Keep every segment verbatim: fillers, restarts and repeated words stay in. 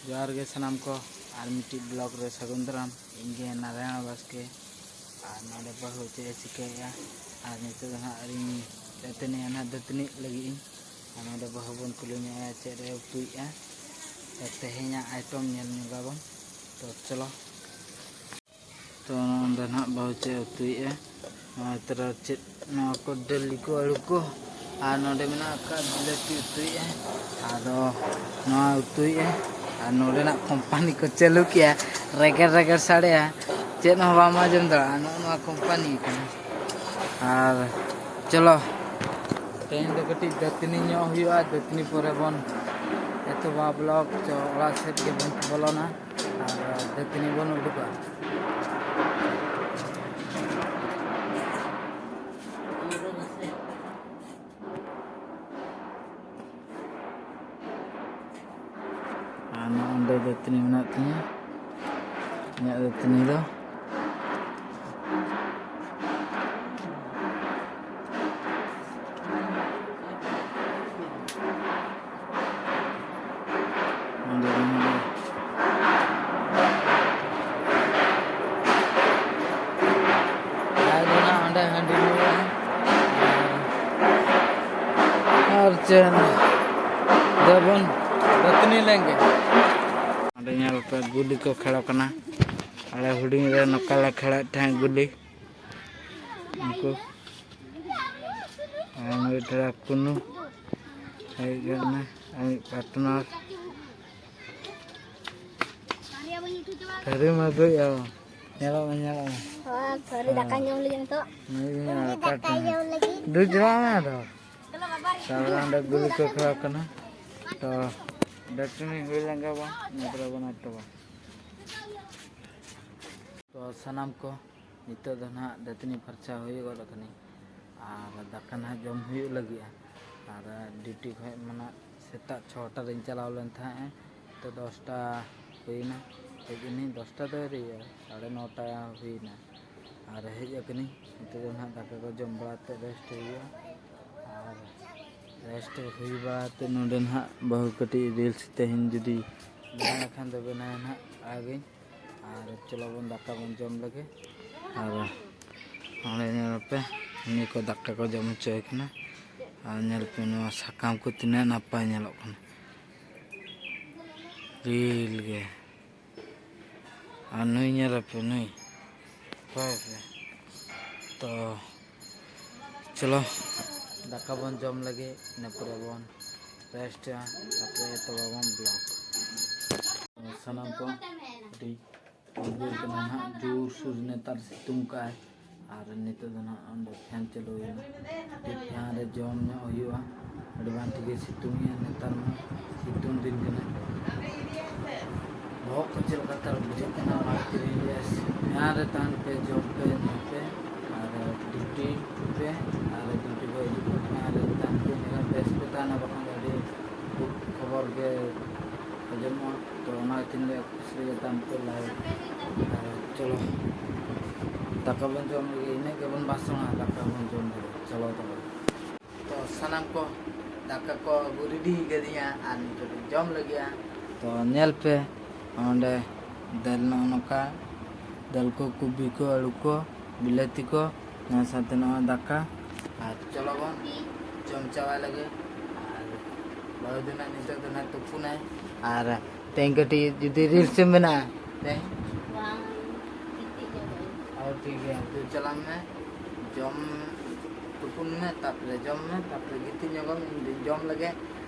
ᱡᱚᱦᱟᱨ ᱜᱮ ᱥᱟᱱᱟᱢ ᱠᱚ, ᱟᱨ ᱢᱤᱫᱴᱤᱡ ᱵᱞᱚᱜ ᱨᱮ ᱥᱟᱹᱜᱩᱱ ᱫᱟᱨᱟᱢ᱾ ᱤᱧ ᱜᱮ ᱱᱟᱨᱟᱭᱚᱬ ᱵᱟᱥᱠᱮ᱾ ᱟᱨ ᱱᱚᱰᱮ ᱵᱟᱹᱦᱩ ᱪᱮᱫ ᱮ ᱪᱤᱠᱟᱹᱭᱮᱫᱼᱟ? ᱟᱨ ᱱᱤᱛᱚᱜ ᱫᱚ ᱱᱟᱦᱟᱜ ᱤᱧ ᱫᱟᱹᱛᱟᱹᱱᱤᱜᱼᱟ ᱱᱟᱦᱟᱜ, ᱫᱟᱹᱛᱟᱹᱱᱤᱜ ᱞᱟᱹᱜᱤᱫ ᱤᱧ᱾ ᱟᱨ ᱱᱚᱰᱮ ᱵᱟᱹᱦᱩ ᱵᱚᱱ ᱠᱩᱞᱤ ᱧᱚᱜ ᱟᱭᱟ ᱪᱮᱫ ᱮ ᱩᱛᱩᱭᱮᱫᱼᱟ᱾ ᱛᱚ, ᱛᱮᱦᱮᱧᱟᱜ ᱟᱭᱴᱚᱢ ᱧᱮᱞ ᱧᱚᱜᱟᱵᱚᱱ᱾ ᱛᱚ, ᱪᱚᱞᱚ᱾ ᱛᱚ, ᱱᱚᱰᱮ ᱱᱟᱦᱟᱜ ᱵᱟᱹᱦᱩ ᱪᱮᱫ ᱮ ᱩᱛᱩᱭᱮᱫᱼᱟ? ᱱᱚᱣᱟ ᱛᱚᱨᱟ ᱪᱮᱫ, ᱱᱚᱣᱟ ᱠᱚ ᱰᱟᱹᱞᱤ ᱠᱚ, ᱟᱹᱞᱩ ᱠᱚ, ᱟᱨ ᱱᱚᱰᱮ ᱢᱮᱱᱟᱜ ᱟᱠᱟᱫ ᱵᱤᱞᱟᱹᱛᱤ ᱩᱛᱩᱭᱮᱫᱼᱟ᱾ ᱟᱫᱚ ᱱᱚᱣᱟ ᱩᱛᱩᱭᱮᱫᱼᱟ, ᱟᱨ ᱱᱚᱰᱮᱱᱟᱜ ᱠᱳᱢᱯᱟᱱᱤ ᱠᱚ ᱪᱟᱹᱞᱩ ᱠᱮᱜᱼᱟ, ᱨᱮᱜᱮᱲ ᱨᱮᱜᱮᱲ ᱥᱟᱰᱮᱭᱟ, ᱪᱮᱫ ᱦᱚᱸ ᱵᱟᱢ ᱟᱸᱡᱚᱢ ᱫᱟᱲᱮᱭᱟᱜᱼᱟ᱾ ᱱᱚᱜᱼᱚ ᱱᱚᱣᱟ ᱠᱳᱢᱯᱟᱱᱤ ᱠᱟᱱᱟ᱾ ᱟᱨ ᱪᱚᱞᱚ, ᱛᱮᱦᱮᱧ ᱫᱚ ᱠᱟᱹᱴᱤᱡ ᱫᱟᱹᱛᱟᱹᱱᱤ ᱧᱚᱜ ᱦᱩᱭᱩᱜᱼᱟ, ᱫᱟᱹᱛᱟᱹᱱᱤ ᱯᱚᱨᱮ ᱵᱚᱱ ᱮᱛᱚᱦᱚᱵᱟ ᱵᱞᱚᱜ᱾ ᱪᱚ, ᱚᱲᱟᱜ ᱥᱮᱫ ᱜᱮᱵᱚᱱ ᱵᱚᱞᱚᱱᱟ᱾ ᱟᱨ ᱫᱟᱹᱛᱟᱹᱱᱤ ᱵᱚᱱ ᱩᱰᱩᱠᱟ᱾ ᱟᱨ ᱱᱚᱜᱼᱚ ᱱᱚᱰᱮ ᱫᱟᱹᱛᱟᱹᱱᱤ ᱢᱮᱱᱟᱜ ᱛᱤᱧᱟᱹ, ᱤᱧᱟᱹᱜ ᱫᱟᱹᱛᱟᱹᱱᱤ ᱫᱚ᱾ ᱚᱸᱰᱮ ᱢᱮᱱᱟᱜᱼᱟ᱾ ᱟᱨ ᱚᱱᱟ ᱚᱸᱰᱮ ᱦᱟᱺᱰᱤ ᱧᱩᱭᱟ᱾ ᱟᱨ, ᱟᱨ ᱪᱮᱫ? ᱫᱮᱵᱚᱱ ᱫᱟᱹᱛᱟᱹᱱᱤ ᱞᱮᱱᱜᱮ᱾ ᱚᱸᱰᱮ ᱧᱮᱞ ᱯᱮ, ᱜᱩᱞᱤ ᱠᱚ ᱠᱷᱮᱲᱚ ᱠᱟᱱᱟ᱾ ᱟᱞᱮ ᱦᱩᱰᱤᱧ ᱨᱮ ᱱᱚᱝᱠᱟ ᱞᱮ ᱠᱷᱮᱲᱚᱜ ᱛᱟᱦᱮᱸᱫ ᱜᱩᱞᱤ᱾ ᱩᱱᱠᱩ ᱟᱨ ᱱᱩᱭ ᱛᱷᱚᱲᱟ ᱠᱩᱱᱩ ᱦᱮᱡ ᱜᱚᱫ ᱮᱱᱟ, ᱟᱡ ᱯᱟᱨᱴᱱᱟᱨ᱾ ᱛᱷᱟᱹᱨᱤᱢ ᱟᱹᱜᱩᱭᱮᱫᱼᱟ ᱵᱟᱝ? ᱧᱮᱞᱚᱜ ᱢᱮ, ᱧᱮᱞᱚᱜ ᱢᱮ᱾ ᱦᱳᱭ, ᱛᱷᱟᱹᱨᱤ ᱦᱮᱸ᱾ ᱫᱟᱠᱟ ᱡᱚᱢ ᱞᱟᱹᱜᱤᱫ ᱱᱤᱛᱚᱜ᱾ ᱱᱩᱭ ᱜᱮ ᱫᱟᱠᱟ ᱯᱟᱨᱴᱱᱟᱨ᱾ ᱡᱚᱢ ᱞᱟᱹᱜᱤᱫ᱾ ᱫᱩ ᱡᱚᱢ ᱢᱮ ᱟᱫᱚ᱾ ᱛᱟᱨᱯᱚᱨᱮ ᱚᱸᱰᱮ ᱜᱩᱞᱤ ᱠᱚ ᱠᱷᱮᱞᱟ ᱠᱟᱱᱟ᱾ ᱛᱚ, ᱫᱟᱹᱛᱟᱹᱱᱤ ᱦᱩᱭ ᱞᱮᱱ ᱜᱮ ᱵᱟᱝ, ᱤᱱᱟᱹ ᱯᱚᱨᱮ ᱵᱚᱱ ᱮᱛᱚᱦᱚᱵᱟ᱾ ᱛᱚ, ᱥᱟᱱᱟᱢ ᱠᱚ, ᱱᱤᱛᱚᱜ ᱫᱚ ᱱᱟᱦᱟᱜ ᱫᱟᱹᱛᱟᱹᱱᱤ ᱯᱷᱟᱨᱪᱟ ᱦᱩᱭ ᱜᱚᱫ ᱟᱠᱟᱱᱟᱹᱧ ᱟᱨ ᱫᱟᱠᱟ ᱱᱟᱦᱟᱜ ᱡᱚᱢ ᱦᱩᱭᱩᱜ ᱞᱟᱹᱜᱤᱫᱼᱟ᱾ ᱟᱨ ᱰᱤᱭᱩᱴᱤ ᱠᱷᱚᱱ ᱢᱟᱱᱮ ᱥᱮᱛᱟᱜ ᱪᱷᱚᱴᱟ ᱨᱤᱧ ᱪᱟᱞᱟᱣ ᱞᱮᱱ ᱛᱟᱦᱮᱸᱫ, ᱱᱤᱛᱚᱜ ᱫᱚᱥᱴᱟ ᱦᱩᱭᱱᱟ᱾ ᱦᱮᱡ ᱮᱱᱟᱹᱧ ᱫᱚᱥᱴᱟ ᱫᱚ ᱟᱹᱣᱨᱤᱭᱟ, ᱥᱟᱲᱮ ᱱᱚᱴᱟ ᱦᱩᱭᱱᱟ᱾ ᱟᱨ ᱦᱮᱡ ᱟᱠᱟᱱᱟᱹᱧ, ᱱᱤᱛᱚᱜ ᱫᱚ ᱱᱟᱦᱟᱜ ᱫᱟᱠᱟ ᱠᱚ ᱡᱚᱢ ᱵᱟᱲᱟ ᱠᱟᱛᱮ ᱨᱮᱥᱴ ᱦᱩᱭᱩᱜᱼᱟ᱾ ᱟᱨ ᱨᱮᱥᱴ ᱦᱩᱭ ᱵᱟᱲᱟ ᱠᱟᱛᱮ ᱱᱚᱰᱮ ᱱᱟᱦᱟᱜ ᱵᱟᱹᱦᱩ ᱠᱟᱹᱴᱤᱡ ᱨᱤᱞᱥ ᱛᱮᱦᱮᱧ ᱡᱩᱫᱤ ᱵᱮᱱᱟᱣ ᱠᱷᱟᱱ ᱫᱚ ᱵᱮᱱᱟᱣ ᱱᱟᱦᱟᱜ ᱟᱹᱜᱩᱧ᱾ ᱟᱨ ᱪᱚᱞᱚ ᱵᱚᱱ ᱫᱟᱠᱟ ᱵᱚᱱ ᱡᱚᱢ ᱞᱮᱜᱮ᱾ ᱟᱨ ᱚᱸᱰᱮ ᱧᱮᱞ ᱯᱮ, ᱩᱱᱤ ᱠᱚ ᱫᱟᱠᱟ ᱠᱚ ᱡᱚᱢ ᱦᱚᱪᱚᱭᱮ ᱠᱟᱱᱟ᱾ ᱟᱨ ᱧᱮᱞ ᱯᱮ, ᱱᱚᱣᱟ ᱥᱟᱠᱟᱢ ᱠᱚ ᱛᱤᱱᱟᱹᱜ ᱱᱟᱯᱟᱭ ᱧᱮᱞᱚᱜ ᱠᱟᱱᱟ, ᱨᱤᱞ ᱜᱮ᱾ ᱟᱨ ᱱᱩᱭ ᱧᱮᱞ ᱯᱮ, ᱱᱩᱭ ᱚᱠᱚᱭ ᱯᱮ? ᱛᱚ ᱪᱚᱞᱚ, ᱫᱟᱠᱟ ᱵᱚᱱ ᱡᱚᱢ ᱞᱟᱹᱜᱤᱫ, ᱤᱱᱟᱹ ᱯᱚᱨᱮ ᱵᱚᱱ ᱨᱮᱥᱴᱟ, ᱛᱟᱨᱯᱚᱨᱮ ᱮᱛᱚᱦᱚᱵᱟᱵᱚᱱ ᱵᱞᱚᱜ᱾ ᱥᱟᱱᱟᱢ ᱠᱚ ᱠᱟᱹᱴᱤᱡ ᱩᱫᱽᱜᱟᱹᱨ ᱠᱟᱱᱟ ᱱᱟᱦᱟᱜ, ᱡᱳᱨᱥᱳᱨ ᱱᱮᱛᱟᱨ ᱥᱤᱛᱩᱝ ᱠᱟᱜᱼᱟᱭ᱾ ᱟᱨ ᱱᱤᱛᱚᱜ ᱫᱚ ᱱᱟᱦᱟᱜ ᱚᱸᱰᱮ ᱯᱷᱮᱱ ᱪᱟᱹᱞᱩ ᱦᱩᱭᱱᱟ, ᱠᱟᱹᱴᱤᱡ ᱯᱷᱮᱱ ᱨᱮ ᱡᱚᱢ ᱧᱚᱜ ᱦᱩᱭᱩᱜᱼᱟ᱾ ᱟᱹᱰᱤ ᱵᱟᱝ ᱴᱷᱤᱠᱮ ᱥᱤᱛᱩᱝ ᱮᱜᱼᱟ, ᱱᱮᱛᱟᱨ ᱢᱟ ᱥᱤᱛᱩᱝ ᱫᱤᱱ ᱠᱟᱱᱟ᱾ ᱵᱚᱦᱚᱜ ᱠᱚ ᱪᱮᱫ ᱞᱮᱠᱟ ᱛᱟᱨ ᱵᱩᱡᱷᱟᱹᱜ ᱠᱟᱱᱟ, ᱚᱱᱟ ᱠᱷᱟᱹᱛᱤᱨ ᱤᱧ ᱞᱟᱹᱭᱟ, ᱯᱷᱮᱱ ᱨᱮ ᱛᱟᱦᱮᱱ ᱯᱮ, ᱡᱚᱢ ᱯᱮ, ᱧᱩᱭ ᱯᱮ, ᱟᱨ ᱰᱤᱭᱩᱴᱤ ᱯᱮ, ᱟᱨ ᱰᱤᱭᱩᱴᱤ ᱠᱷᱚᱱ ᱦᱤᱡᱩᱜ ᱯᱮ, ᱯᱷᱮᱱ ᱨᱮ ᱛᱟᱦᱮᱱ ᱯᱮ, ᱵᱮᱥ ᱯᱮ ᱛᱟᱦᱮᱱᱟ, ᱵᱟᱠᱷᱟᱱ ᱫᱚ ᱟᱹᱰᱤ ᱫᱩᱠ ᱠᱷᱚᱵᱚᱨ ᱜᱮ ᱟᱸᱡᱚᱢᱚᱜᱼᱟ᱾ ᱛᱚ ᱚᱱᱟ ᱠᱷᱟᱹᱛᱤᱨ ᱞᱮ ᱠᱩᱥᱤ ᱞᱮ ᱛᱟᱦᱮᱱ ᱯᱮ ᱞᱟᱭᱤᱠ᱾ ᱟᱨ ᱪᱚᱞᱚ, ᱫᱟᱠᱟ ᱵᱚᱱ ᱡᱚᱢ ᱞᱮᱜᱮ, ᱤᱱᱟᱹᱜ ᱜᱮᱵᱚᱱ ᱵᱟᱥᱟᱝᱟ, ᱫᱟᱠᱟ ᱵᱚᱱ ᱡᱚᱢ ᱞᱮᱜᱮ᱾ ᱪᱚᱞᱚ ᱛᱚᱵᱮ᱾ ᱛᱚ ᱥᱟᱱᱟᱢ ᱠᱚ ᱫᱟᱠᱟ ᱠᱚ ᱟᱹᱜᱩ ᱨᱮᱰᱤ ᱠᱟᱫᱤᱧᱟ ᱟᱨ ᱱᱤᱛᱚᱜ ᱞᱮ ᱡᱚᱢ ᱞᱟᱹᱜᱤᱫᱼᱟ᱾ ᱛᱚ ᱧᱮᱞ ᱯᱮ, ᱚᱸᱰᱮ ᱫᱟᱹᱞ ᱱᱚᱜᱼᱚ ᱱᱚᱝᱠᱟ, ᱫᱟᱹᱞ ᱠᱚ, ᱠᱚᱵᱤ ᱠᱚ, ᱟᱹᱞᱩ ᱠᱚ, ᱵᱤᱞᱟᱹᱛᱤ ᱠᱚ, ᱚᱱᱟ ᱥᱟᱶᱛᱮ ᱱᱚᱜᱼᱚᱭ ᱫᱟᱠᱟ᱾ ᱟᱨ ᱪᱚᱞᱚ ᱵᱚᱱ ᱡᱚᱢ ᱪᱟᱵᱟᱭ ᱞᱟᱹᱜᱤᱫ᱾ ᱟᱨ ᱵᱟᱹᱦᱩ ᱫᱚ ᱱᱟᱜ ᱱᱤᱛᱚᱜ ᱫᱚ ᱱᱟᱜ ᱛᱩᱯᱩᱱᱟᱭ᱾ ᱟᱨ ᱛᱮᱦᱮᱧ ᱠᱟᱹᱴᱤᱡ ᱡᱩᱫᱤ ᱨᱤᱞᱥ ᱮᱢ ᱵᱮᱱᱟᱣᱟ, ᱛᱮᱦᱮᱧ? ᱵᱟᱝ, ᱜᱤᱛᱤᱡ ᱧᱚᱜᱚᱜ ᱟᱹᱧ᱾ ᱦᱳᱭ, ᱴᱷᱤᱠ ᱜᱮᱭᱟ, ᱛᱩ ᱪᱟᱞᱟᱜ ᱢᱮ, ᱡᱚᱢ, ᱛᱩᱯᱩᱱ ᱢᱮ, ᱛᱟᱨᱯᱚᱨᱮ ᱡᱚᱢ ᱢᱮ, ᱛᱟᱨᱯᱚᱨᱮ ᱜᱤᱛᱤᱡ ᱧᱚᱜᱚᱜ ᱢᱮ, ᱤᱧ ᱫᱚᱧ ᱡᱚᱢ ᱞᱮᱜᱮ᱾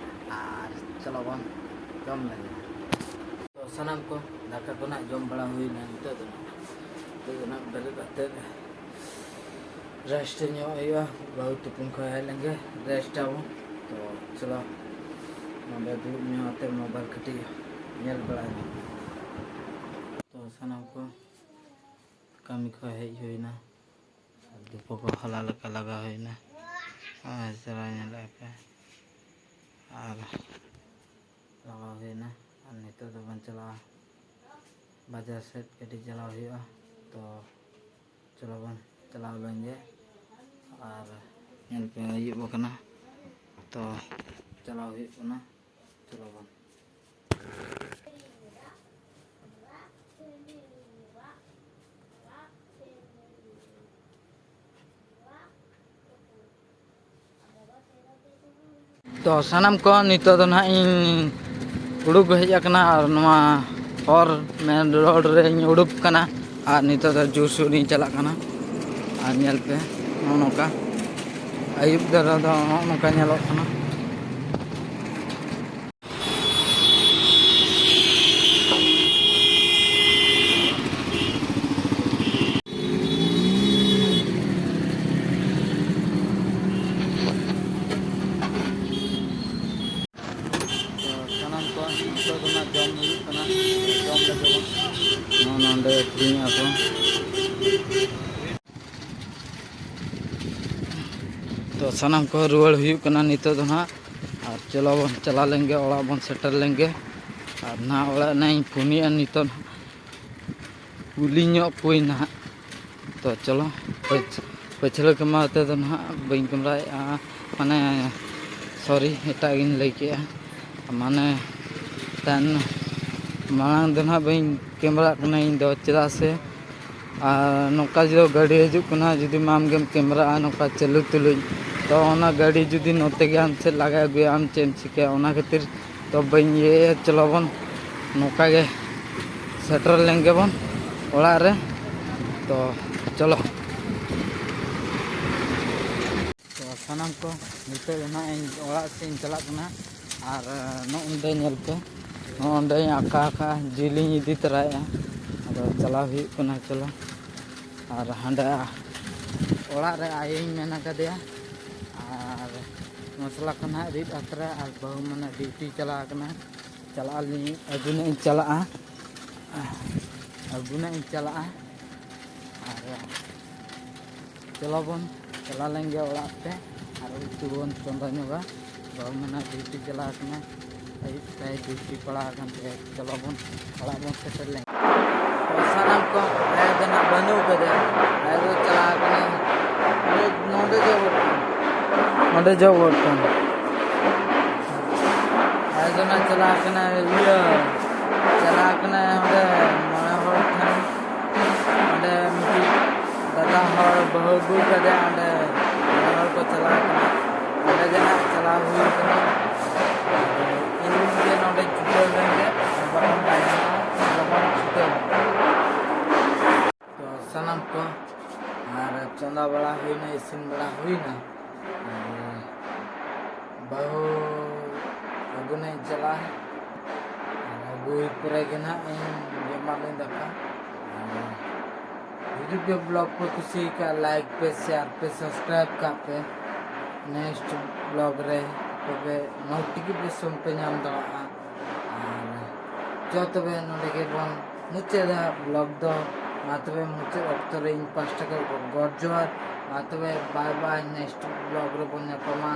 ᱟᱨ ᱪᱚᱞᱚ ᱵᱚᱱ ᱡᱚᱢ ᱞᱮᱜᱮ᱾ ᱛᱚ ᱥᱟᱱᱟᱢ ᱠᱚ, ᱫᱟᱠᱟ ᱠᱚ ᱱᱟᱜ ᱡᱚᱢ ᱵᱟᱲᱟ ᱦᱩᱭᱱᱟ᱾ ᱱᱤᱛᱚᱜ ᱫᱚ ᱱᱟᱜ, ᱱᱤᱛᱚᱜ ᱫᱚ ᱱᱟᱜ ᱵᱮᱨᱮᱫ ᱠᱟᱛᱮᱫ ᱨᱮᱥᱴ ᱧᱚᱜ ᱦᱩᱭᱩᱜᱼᱟ᱾ ᱵᱟᱹᱦᱩ ᱛᱩᱯᱩᱱ ᱠᱷᱚᱱ ᱦᱮᱡ ᱞᱮᱱᱜᱮ ᱨᱮᱥᱴ ᱟᱵᱚᱱ᱾ ᱛᱚ ᱪᱚᱞᱚ, ᱱᱚᱰᱮ ᱫᱩᱲᱩᱵ ᱧᱚᱜ ᱠᱟᱛᱮ ᱢᱳᱵᱟᱭᱤᱞ ᱠᱟᱹᱴᱤᱡ ᱧᱮᱞ ᱵᱟᱲᱟᱭ ᱢᱮ᱾ ᱛᱚ ᱥᱟᱱᱟᱢ ᱠᱚ, ᱠᱟᱹᱢᱤ ᱠᱷᱚᱱ ᱦᱮᱡ ᱦᱩᱭᱱᱟ, ᱟᱨ ᱫᱷᱩᱯᱟᱹ ᱠᱚ ᱦᱚᱞᱟ ᱞᱮᱠᱟ ᱞᱟᱜᱟᱣ ᱦᱩᱭᱱᱟ᱾ ᱟᱨ ᱪᱟᱞᱟᱣ ᱧᱮᱞᱮᱫ ᱯᱮ, ᱟᱨ ᱞᱟᱜᱟᱣ ᱦᱩᱭᱱᱟ᱾ ᱟᱨ ᱱᱤᱛᱚᱜ ᱫᱚᱵᱚᱱ ᱪᱟᱞᱟᱜᱼᱟ ᱵᱟᱡᱟᱨ ᱥᱮᱫ, ᱠᱟᱹᱴᱤᱡ ᱪᱟᱞᱟᱣ ᱦᱩᱭᱩᱜᱼᱟ᱾ ᱛᱚ ᱪᱚᱞᱚ ᱵᱚᱱ ᱪᱟᱞᱟᱣ ᱞᱮᱱ ᱜᱮ᱾ ᱟᱨ ᱧᱮᱞ ᱯᱮ, ᱟᱹᱭᱩᱵ ᱟᱠᱟᱱᱟ, ᱛᱚ ᱪᱟᱞᱟᱣ ᱦᱩᱭᱩᱜ ᱠᱟᱱᱟ᱾ ᱪᱚᱞᱚ ᱵᱚᱱ᱾ ᱛᱚ ᱥᱟᱱᱟᱢ ᱠᱚ, ᱱᱤᱛᱚᱜ ᱫᱚ ᱱᱟᱦᱟᱜ ᱤᱧ ᱩᱰᱩᱠ ᱦᱮᱡ ᱟᱠᱟᱱᱟ ᱟᱨ ᱱᱚᱣᱟ ᱦᱚᱨ ᱢᱮᱱ ᱨᱳᱰ ᱨᱮᱧ ᱩᱰᱩᱠ ᱠᱟᱱᱟ᱾ ᱟᱨ ᱱᱤᱛᱚᱜ ᱫᱚ ᱡᱳᱨᱥᱳᱨ ᱤᱧ ᱪᱟᱞᱟᱜ ᱠᱟᱱᱟ᱾ ᱟᱨ ᱧᱮᱞ ᱯᱮ, ᱱᱚᱜᱼᱚ ᱱᱚᱝᱠᱟ ᱟᱹᱭᱩᱵ ᱵᱮᱲᱟ ᱫᱚ ᱱᱚᱜᱼᱚ ᱱᱚᱝᱠᱟ ᱧᱮᱞᱚᱜ ᱠᱟᱱᱟ᱾ ᱛᱚ ᱥᱟᱱᱟᱢ ᱠᱚ ᱱᱤᱛᱚᱜ ᱫᱚ ᱱᱟᱜ ᱡᱚᱢ ᱦᱩᱭᱩᱜ ᱠᱟᱱᱟ, ᱡᱚᱢ ᱞᱟᱹᱜᱤᱫ ᱵᱚᱱ᱾ ᱱᱚᱜᱼᱚ ᱱᱚᱰᱮ ᱟᱹᱠᱷᱨᱤᱧᱮᱫᱼᱟ ᱠᱚ᱾ ᱛᱚ ᱥᱟᱱᱟᱢ ᱠᱚ ᱨᱩᱣᱟᱹᱲ ᱦᱩᱭᱩᱜ ᱠᱟᱱᱟ ᱱᱤᱛᱚᱜ ᱫᱚ ᱱᱟᱦᱟᱜ᱾ ᱟᱨ ᱪᱚᱞᱚ ᱵᱚᱱ ᱪᱟᱞᱟᱣ ᱞᱮᱱ ᱜᱮ, ᱚᱲᱟᱜ ᱵᱚᱱ ᱥᱮᱴᱮᱨ ᱞᱮᱱ ᱜᱮ᱾ ᱟᱨ ᱱᱟᱦᱟᱜ ᱚᱲᱟᱜ ᱨᱮᱱᱟᱜ ᱤᱧ ᱯᱷᱳᱱᱮᱜᱼᱟ ᱱᱤᱛᱚᱜ᱾ ᱠᱩᱞᱤ ᱧᱚᱜ ᱠᱚᱣᱟᱹᱧ ᱱᱟᱦᱟᱜ᱾ ᱛᱚ ᱪᱚᱞᱚ, ᱯᱟᱹᱪ-, ᱯᱟᱹᱪᱷᱞᱟᱹ ᱠᱮᱢᱨᱟ ᱛᱮᱫᱚ ᱱᱟᱦᱟᱜ ᱵᱟᱹᱧ ᱠᱮᱢᱨᱟᱭᱮᱫᱼᱟ, ᱢᱟᱱᱮ, ᱥᱚᱨᱤ, ᱮᱴᱟᱜ ᱜᱤᱧ ᱞᱟᱹᱭ ᱠᱮᱜᱼᱟ᱾ ᱢᱟᱱᱮ, ᱛᱟᱭᱱ-, ᱢᱟᱲᱟᱝ ᱫᱚ ᱱᱟᱦᱟᱜ ᱵᱟᱹᱧ ᱠᱮᱢᱨᱟᱜ ᱠᱟᱱᱟ ᱤᱧ ᱫᱚ, ᱪᱮᱫᱟᱜ ᱥᱮ ᱟᱨ ᱱᱚᱝᱠᱟ ᱡᱩᱫᱤ ᱜᱟᱹᱰᱤ ᱦᱤᱡᱩᱜ ᱠᱟᱱᱟ, ᱡᱩᱫᱤ ᱟᱢ ᱜᱮᱢ ᱠᱮᱢᱨᱟᱜᱼᱟ ᱱᱚᱝᱠᱟ ᱪᱟᱹᱞᱩ ᱛᱩᱞᱩᱡ, ᱛᱚ ᱚᱱᱟ ᱜᱟᱹᱰᱤ ᱡᱩᱫᱤ ᱱᱚᱛᱮ ᱜᱮ ᱟᱢ ᱥᱮᱫ ᱞᱟᱜᱟ ᱟᱹᱜᱩᱭᱟ, ᱟᱢ ᱪᱮᱫ ᱮᱢ ᱪᱤᱠᱟᱹᱭᱟ? ᱚᱱᱟ ᱠᱷᱟᱹᱛᱤᱨ ᱛᱚ ᱵᱟᱹᱧ ᱤᱭᱟᱹᱭᱟ᱾ ᱪᱚᱞᱚ ᱵᱚᱱ ᱱᱚᱝᱠᱟ ᱜᱮ ᱥᱮᱴᱮᱨ ᱞᱮᱱ ᱜᱮᱵᱚᱱ ᱚᱲᱟᱜ ᱨᱮ᱾ ᱛᱚ ᱪᱚᱞᱚ᱾ ᱛᱚ ᱥᱟᱱᱟᱢ ᱠᱚ, ᱱᱤᱛᱚᱜ ᱫᱚ ᱱᱟᱦᱟᱜ ᱤᱧ ᱚᱲᱟᱜ ᱥᱮᱫ ᱤᱧ ᱪᱟᱞᱟᱜ ᱠᱟᱱᱟ᱾ ᱟᱨ ᱱᱚᱜᱼᱚ ᱱᱚᱸᱰᱮ ᱧᱮᱞ ᱯᱮ, ᱱᱚᱜᱼᱚ ᱱᱚᱸᱰᱮᱧ ᱟᱸᱠᱟ ᱟᱠᱟᱫᱼᱟ, ᱡᱤᱞᱤᱧ ᱤᱫᱤ ᱛᱚᱨᱟᱭᱮᱫᱼᱟ᱾ ᱟᱫᱚ ᱪᱟᱞᱟᱣ ᱦᱩᱭᱩᱜ ᱠᱟᱱᱟ, ᱪᱚᱞᱚ᱾ ᱟᱨ ᱦᱟᱸᱰᱮ ᱚᱲᱟᱜ ᱨᱮ ᱟᱭᱳᱧ ᱢᱮᱱ ᱟᱠᱟᱫᱮᱭᱟ, ᱟᱨ ᱢᱚᱥᱞᱟ ᱠᱚ ᱱᱟᱦᱟᱜ ᱨᱤᱫ ᱟᱛᱨᱟ, ᱟᱨ ᱵᱟᱹᱦᱩ ᱢᱟᱱᱮ ᱰᱤᱭᱩᱴᱤ ᱪᱟᱞᱟᱣ ᱟᱠᱟᱱᱟ᱾ ᱪᱟᱞᱟᱜ ᱟᱹᱞᱤᱧ, ᱟᱹᱜᱩ ᱱᱟᱜ ᱤᱧ ᱪᱟᱞᱟᱜᱼᱟ, ᱟᱹᱜᱩ ᱱᱟᱜ ᱤᱧ ᱪᱟᱞᱟᱜᱼᱟ᱾ ᱟᱨ ᱪᱚᱞᱚ ᱵᱚᱱ ᱪᱟᱞᱟᱣ ᱞᱮᱱ ᱜᱮ ᱚᱲᱟᱜ ᱛᱮ, ᱟᱨ ᱩᱛᱩ ᱵᱚᱱ ᱪᱚᱸᱫᱟ ᱧᱚᱜᱟ᱾ ᱵᱟᱹᱦᱩ ᱢᱮᱱᱟᱜ ᱰᱤᱭᱩᱴᱤ ᱪᱟᱞᱟᱣ ᱠᱟᱱᱟ, ᱟᱹᱭᱩᱵ ᱛᱟᱭ ᱰᱤᱭᱩᱴᱤ ᱯᱟᱲᱟᱣ ᱟᱠᱟᱱ ᱛᱟᱭᱟ᱾ ᱪᱚᱞᱚ ᱵᱚᱱ ᱚᱲᱟᱜ ᱵᱚᱱ ᱥᱮᱴᱮᱨ ᱞᱮᱱ᱾ ᱥᱟᱱᱟᱢ ᱠᱚ ᱟᱭᱳ ᱫᱚ ᱱᱟᱜ ᱵᱟᱹᱱᱩᱜ ᱠᱟᱫᱮᱭᱟ, ᱟᱭᱳ ᱫᱚ ᱪᱟᱞᱟᱣ ᱠᱟᱱᱟᱭ ᱱᱚᱰᱮ, ᱱᱚᱰᱮ ᱡᱚ ᱜᱚᱫ ᱠᱟᱱᱟ, ᱱᱚᱰᱮ ᱡᱚ ᱜᱚᱫ ᱠᱟᱱᱟ᱾ ᱟᱭᱳ ᱫᱚ ᱱᱟᱜ ᱪᱟᱞᱟᱣ ᱠᱟᱱᱟᱭ ᱤᱭᱟᱹ, ᱪᱟᱞᱟᱣ ᱠᱟᱱᱟᱭ ᱚᱸᱰᱮ ᱢᱚᱬᱮ ᱦᱚᱲ ᱴᱷᱮᱱ, ᱚᱸᱰᱮ ᱢᱤᱫᱴᱤᱡ ᱫᱟᱫᱟ ᱦᱚᱲ ᱵᱟᱹᱦᱩ ᱟᱹᱜᱩ ᱠᱟᱫᱮᱭᱟ, ᱚᱸᱰᱮ ᱢᱚᱬᱮ ᱦᱚᱲ ᱠᱚ ᱪᱟᱞᱟᱣ ᱠᱟᱱᱟ᱾ ᱚᱸᱰᱮ ᱜᱮ ᱱᱟᱜ ᱪᱟᱞᱟᱣ ᱦᱩᱭ ᱠᱟᱱᱟ᱾ ᱟᱫᱚ ᱤᱧ ᱜᱮ ᱱᱚᱰᱮ ᱪᱷᱩᱴᱟᱹᱣ ᱞᱮᱱ ᱜᱮ, ᱟᱨ ᱵᱟᱠᱷᱟᱱ ᱵᱟᱭ ᱜᱟᱱᱚᱜᱼᱟ, ᱞᱚᱜᱚᱱ ᱪᱷᱩᱴᱟᱹᱣ ᱞᱮᱱ ᱜᱮ᱾ ᱛᱚ ᱥᱟᱱᱟᱢ ᱠᱚ, ᱟᱨ ᱪᱚᱸᱫᱟ ᱵᱟᱲᱟ ᱦᱩᱭᱱᱟ, ᱤᱥᱤᱱ ᱵᱟᱲᱟ ᱦᱩᱭᱱᱟ᱾ ᱟᱨ ᱵᱟᱹᱦᱩ ᱟᱹᱜᱩ ᱱᱟᱜ ᱤᱧ ᱪᱟᱞᱟᱜᱼᱟ᱾ ᱟᱨ ᱟᱹᱜᱩᱭ ᱯᱚᱨᱮ ᱜᱮ ᱱᱟᱜ ᱤᱧ ᱡᱚᱢᱟᱞᱤᱧ ᱫᱟᱠᱟ᱾ ᱟᱨ ᱡᱩᱫᱤ ᱯᱮ vlog ᱯᱮ ᱠᱩᱥᱤᱭᱟᱠᱟᱫ, like ᱯᱮ, share ᱯᱮ, subscribe ᱠᱟᱜ ᱯᱮ᱾ Next vlog ᱨᱮ ᱛᱚᱵᱮ notification ᱯᱮ ᱧᱟᱢ ᱫᱟᱲᱮᱭᱟᱜᱼᱟ᱾ ᱟᱨ ᱪᱚ ᱛᱚᱵᱮ ᱱᱚᱰᱮ ᱜᱮᱵᱚᱱ ᱢᱩᱪᱟᱹᱫᱟ vlog ᱫᱚ᱾ ᱢᱟ ᱛᱚᱵᱮ ᱢᱩᱪᱟᱹᱫ ᱚᱠᱛᱚ ᱨᱮ ᱤᱧ ᱯᱟᱥᱴᱟ ᱠᱷᱚᱱ ᱜᱚᱰ ᱡᱚᱦᱟᱨ᱾ ᱢᱟ ᱛᱚᱵᱮ bye bye, next vlog ᱨᱮᱵᱚᱱ ᱧᱟᱯᱟᱢᱟ᱾